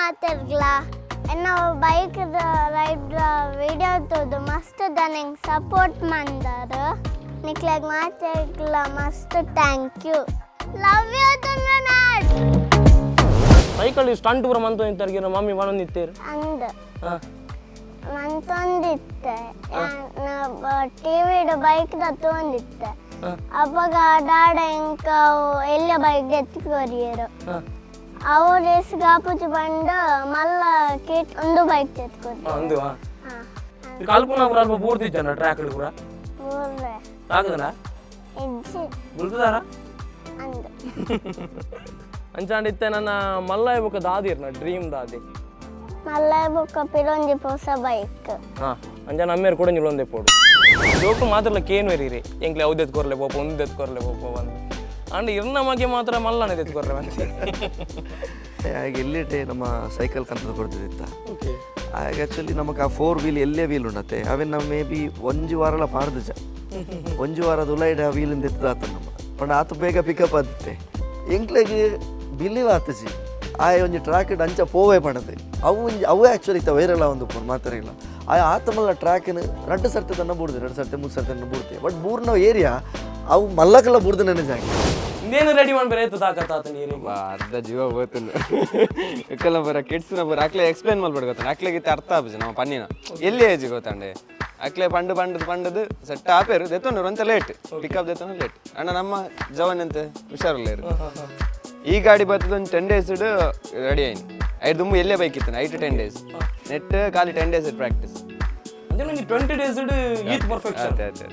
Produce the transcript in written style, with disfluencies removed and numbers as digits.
ಮಾತೆರ್ಗ್ಲ. ಎನ್ನ bike ride video ತೂದು ಮಸ್ತ್ ದನ ಸಪೋರ್ಟ್ ಮಂದಾರ. ನಿಕ್ಲೆಗ್ ಮಾತೆರ್ಗ್ಲ ಮಸ್ತ್ thank you. Love you Tulunad. Cycle stunt ಪೂರ ಮಂತು ನಿಂತಾರ್ಗಿರ ಮಮ್ಮಿ ಪನೊಂದಿತ್ತೇರು. ಅಂದ್, ಮಂತೊಂದಿತ್ತೆ. ಟಿವಿಡ್ ಬೈಕ್ ದ ತೂಂದಿತ್ತೆ. ಅಪಗ ಡಾಡ ಎಂಕ ಎಲ್ಲ ಬೈಕ್ ಎತ್ತಿ ಕೊರಿಯರು. ಅವು ರೇಸ್ ಗಾಪುಜಿ ಬಂಡು ಮಲ್ಲ ಕಿಟ್ ಒಂದು ಬೈಕ್ ಎತ್ಕೊರಿ. ಅಂದು. ಹಾ. ಕಲ್ಪುನ ಪೂರ ಅಲ್ಪ ಬೂರ್ದಿಜ್ಜನ ಟ್ರ್ಯಾಕ್ ಪೂರ? ಊರ್ರೆ. ಆಗದನ? ಇಜ್ಜಿ. ಗುಲ್ತದಾರ? ಅಂದ್. ಅಂಚಾಂಡ ಇತ್ತೆ ನನ್ನ ಮಲ್ಲಾಯ ಬೊಕ್ಕ ದಾದಿರ್ನ ಡ್ರೀಮ್ ದಾದಿ? ಮಲ್ಲ ಬೊಕ್ಕ ಪಿರೊಂಜಿ ಪೊಸ ಬೈಕ್. ಹಾ, ಅಂಚ ನಮ್ಮೇರು ಕೂಡ ಒಂದೇ ಪೋಡು ಜೋಕು ಮಾತ್ರಲ ಕೇನು ಎರೀರಿ, ಎಂಕ್ಲೆ ಅವ್ದೆತ್ ಕೊರ್ಲೆ ಪೋಪ, ಒಂದೆತ್ ಕೊರ್ಲೆ ಪೋಪ ಬಂದು. ಅಂಡ್ ಇರ್ನ ಮಗೆ ಮಾತ್ರ ಮಲ್ಲನೆ ದೆತ್ ಕೊರ್ಲೆ ಬಂದು. ಹಾಗೆ ಎಲ್ಲಿಟ್ಟೆ ನಮ್ಮ ಸೈಕಲ್ ಕಂತದ ಕೊಡ್ತಿದ್ದಿತ್ತ. ಓಕೆ. ಆಗ ಆ್ಯಕ್ಚುಲಿ ನಮಗೆ ಆ ಫೋರ್ ವೀಲ್ ಎಲ್ಲೇ ವೀಲ್ ಉಂಡತ್ತೆ. ಅವೇನು ನಮ್ಮ ಮೇ ಬಿ ಒಂಜಿ ವಾರಲ ಪಾಡ್ದಜ. ಒಂಜಿ ವಾರ ದುಲೈಡ್ ಆ ವೀಲಿಂದ ಎತ್ತದ ಆತ ನಮ್ಮ ಪಂಡ ಆತು ಬೇಗ ಪಿಕಪ್ ಆದಿತ್ತೆ. ಎಂಕ್ಲೆಗ್ ಬಿಲೀವ್ ಆತಜಿ, ಆ ಒಂಜಿ ಟ್ರ್ಯಾಕ್ ಅಂಚ ಪೋವೆ ಪಂಡದೆ. ಅವು ಒಂಜಿ ಅವು ಆ್ಯಕ್ಚುಲಿ ಇತ್ತ ವೈರಲ್ ಒಂದು ಪೋನ್ ಮಾತಾರಿಲ್ಲ. ಆ ಆತ ಮಲ್ಲ ಟ್ರ್ಯಾಕ್ನ ರಡ್ಡು ಸರ್ತಿ ತನ್ನ ಬೂಡ್ದೆ, ಎರಡು ಸರ್ತಿ ಮೂರು ಸರ್ತಿ ತನ್ನ ಬೂಡ್ತೆ. ಬಟ್ ಬೂರ್ನ ಏರಿಯಾ ಅವು ಮಲ್ಲಕಲ್ಲ ಬೂರ್ದು ನೆನೆ ಜಾಗ. ಇನ್ನೇನು ರೆಡಿ ಮಾಡ್ಬೇರೆ ಎತ್ತು ತಾಕತ್ತ ಆತ ನೀರಿಗೆ. ಬಾ, ಅರ್ಧ ಜೀವ ಹೋತುಂಡು. ಎಕ್ಕಲ ಬರ ಕಿಡ್ಸ್ನ ಬರ ಅಕ್ಲೆ ಎಕ್ಸ್ಪ್ಲೇನ್ ಮಲ್ಪಡು ಗೊತ್ತಾಂಡೆ. ಅಕ್ಲೆಗೆ ಇತ್ತೆ ಅರ್ಥ ಆಪುಜಿ ನಮ್ಮ ಪನ್ನಿನ ಎಲ್ಲಿ ಏಜ್ ಗೊತ್ತಾಂಡೆ. ಅಕ್ಲೆ ಪಂಡು ಪಂಡದು ಪಂಡದು ಸೆಟ್ ಆಪೇರು ದೆತ್ತೊಂಡು ಒಂತ ಲೇಟ್ ಪಿಕಪ್ ದೆತ್ತೊಂಡು ಲೇಟ್. ಅಣ್ಣ, ನಮ್ಮ ಜವಾನ್ ಎಂತ ಹುಷಾರಿಲ್ಲ ಇರು. ಈ ಗಾಡಿ ಬರ್ತದ ಒಂದು 10 ಡೇಸ್ ರೆಡಿ ಆಯ್ತು. ಐದು ದುಂಬು ಎಲ್ಲೇ ಬೈಕ್ ಇತ್ತು ಐಟ್ 10 ಡೇಸ್ ನೆಟ್ ಖಾಲಿ 10 ಡೇಸ್ ಪ್ರಾಕ್ಟೀಸ್. ಅಂದ್ರೆ ನಿಂಗೆ 20 ಡೇಸ್ ಈತ್ ಪರ್ಫೆಕ್ಷನ್? ಆಯ್ತು ಆಯ್ತು.